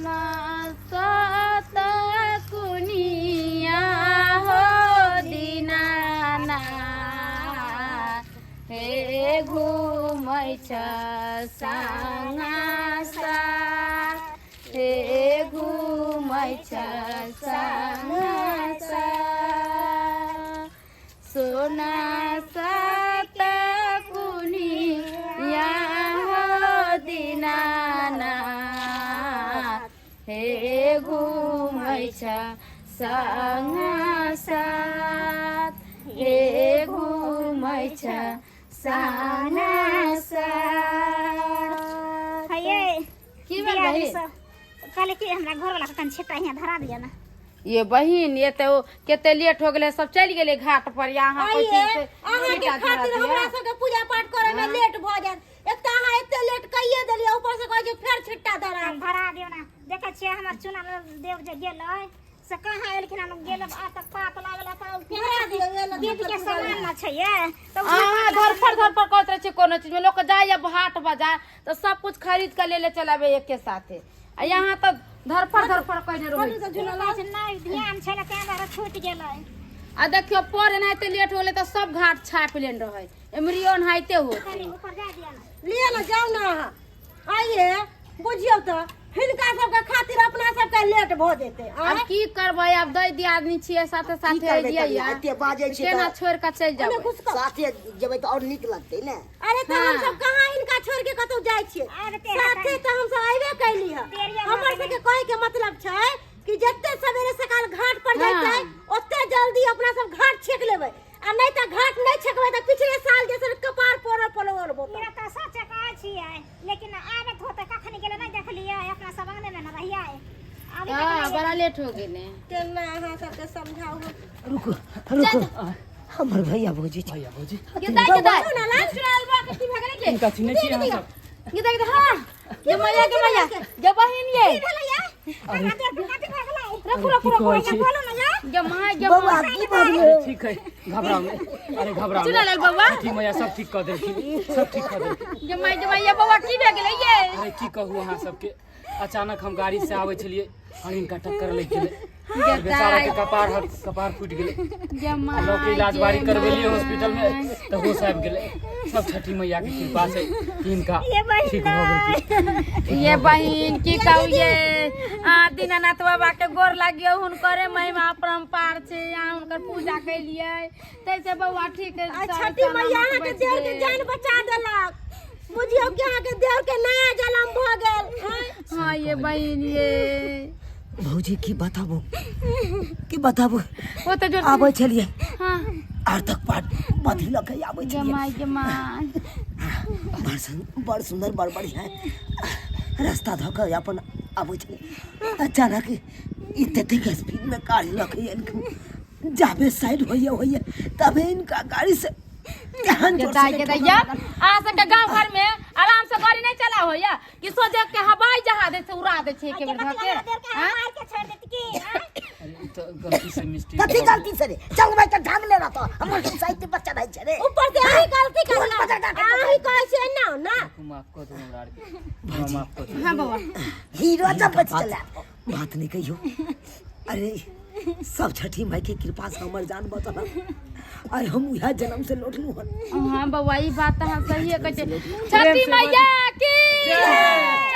सोना सात कुनिया हो दीनाना हे घुमै छ साङा साथ हे घुमै छ साङा साथ सोना सात कुनिया हो दीनाना हे घुमै छ साङा साथ हे घुमै छ साङा साथ। हे की भेल बहिन? कहले कि हमरा घर वाला के कन छिट्टा यहाँ धरा दिया ना। ये बहिन, ये तो कते लेट हो गेलै, सब चलि गेलै घाट पर। या अहाँ कोई चीज से अहाँके छिट्टा धरा खातिर दिअ? हमरा सबके पूजा पाठ करे में लेट भऽ जायत। एक तऽ अहाँ एते लेट कइये देलियै, ऊपर से कहै छियै फेर छिट्टा धरा। धरा दियौ ना। देखै छियै, हमर चुना देव जे गेलै से कहाँ एलखिन हन? गेल आ तक पात लाबे ला तऽ धरा दियौ, एल दीदी के सामान न छै ये तऽ अहाँ धरफड़ धरफड़ करैत रहै छियै। कोनो चीज में लोक जाइए हाट बाजार तऽ सब कुछ खरीद के ले ले चल आबै एके साथे, आ यहाँ तऽ धरफड़ धरफड़ कयने रहै छियै। नहि ध्यान छै ने, तें दुआरे छूटि गेलै। आ देखियौ, पर एनाहिते लेट हो गेलै तऽ सब घाट छापि लेने रहै, एम्हरियो एनाहिते होतै। कनि ऊपर जा दिअ ने। लिअ ने, जाउ ने अहाँ। आइए बुझियौ तऽ हिनका सबके खातिर अपना सबके लेट भऽ जेतै। आब की करबै? आब दै दियादनी छियै, साथे की साथे करबै एलियै कनिया? या एते बाजै छियै केना तऽ छोड़ि कऽ चलि जेबै? साथे जेबै तऽ आओर नीक लगतै ने। अरे तऽ हाँ। हमसब कहाँ हिनका छोड़ के कतौ जाइ छियै? आब ते साथे तऽ हमसब अयबे कैली हँ। देरिये भऽ हमर गेलै। सबके कहै के मतलब छै कि जते सवेरे सकाल घाट पर हाँ। जैतै, ओते जल्दी अपना सब घाट छेक लेबै, आ नहि तऽ घाट नहि छेकबै तऽ पिछले साल जैसे कपार फोड़ल पड़ल बोतल। ई तऽ सच कहै छियै, लेकिन आबत होते कखन गेलै नहि देखलियै। अपना सब अंगने मे न रहियै अभी। हाँ, बड़ा लेट हो गेलै। केना अहाँ सबके समझाउ हम? रुकू रुकू, हमर भैया भौजी छै। भैया भौजी। गे दाइ, गे दाइ, चुड़ैल बा के की भऽ गेलै गे? हिनका चिन्है छियै अहाँ सब? गे दाइ, गे, हाँ गे मैया, गे मैया, गे बहिन, ये रखू रखू की रखू। कहै छी? गे माय, गे बौआ, माय। की भऽ गेलै? अरे ठीक है, घबराउ नहि। अरे घबराउ नहि। चुड़ैल बौआ। छठी मैया सब ठीक कऽ देलखिन, सब ठीक कऽ देलखिन। गे माय, गे माय, ये बौआ, की भऽ गेलै ये? अरे की कहू अहाँ सबके, अचानक हम गाड़ी से आबै छलियै और हिनका टक्कर लागि गेलै। बेचारा के कपार कपार फूटि गेलै। गे माय, लऽ के इलाज बारी गे करबेलियै माय। हॉस्पिटल में तऽ होश आबि गेलै। सब छठी मैया के कृपा से हिनका ठीक भऽ गेलखिन। ये बहिन, की कहू ये, आ दीनानाथ बाबा के गोर लागियो, हुनकरे महिमा अपरम्पार छै। अहाँ हुनकर पूजा केलियै तैसे बौआ ठीक आ छठी मैया अहाँके देवर के जान बचा देलक। बुझियौ कि अहाँके देवर के नया जन्म भऽ गेल, आँय? हाँ ये बहिन, ये भौजी, की बताबू, की बताबू? ओ तऽ जोर आबै छलियै, हाँ, आर तक पाट बथी लऽ के आबै गे छलियै। माय, गे माय। बड़ सुन्दर, बड़ बढ़िया रास्ता धऽ कऽ अपन आबै छलियै। अचानक ई ततेक स्पीड में गाड़ी लऽ के एलखिन, जाबे साइड होइए होइए तबे इनका गाड़ी से तेहन गे जोर दाइ, से गे ठोकर दाइ, लागल। अहाँ सबके गाँव घर में आराम से गाड़ी नहीं चला होइया कि सोचे के हवाई जहाज से उड़ा दे छै के बेर धऽ के? हाँ? मार के छोड़ देती की, आँय? अरे ई तऽ गलती से मिस्टेक। कथी गलती से रे? चल भाई, तऽ ढंग ले रहतो, हमर साइड पर चढ़ाई छै रे। ऊपर से अहीं गलती फोन करलहुँ। पकड़ के अहीं कहै छियै ना ना। माफ कऽ दू हमरा आरके, हमरा माफ कऽ दू। हाँ बौआ। हीरो जब बच चला बात नहीं कहियो। अरे सब छठी माई के कृपा से हमर जान बचल, आइ हम उएह जन्म से लौटलहुँ हन। हाँ बौआ, ई बात अहाँ सहिए कहै छियै। छठी मैया की जय।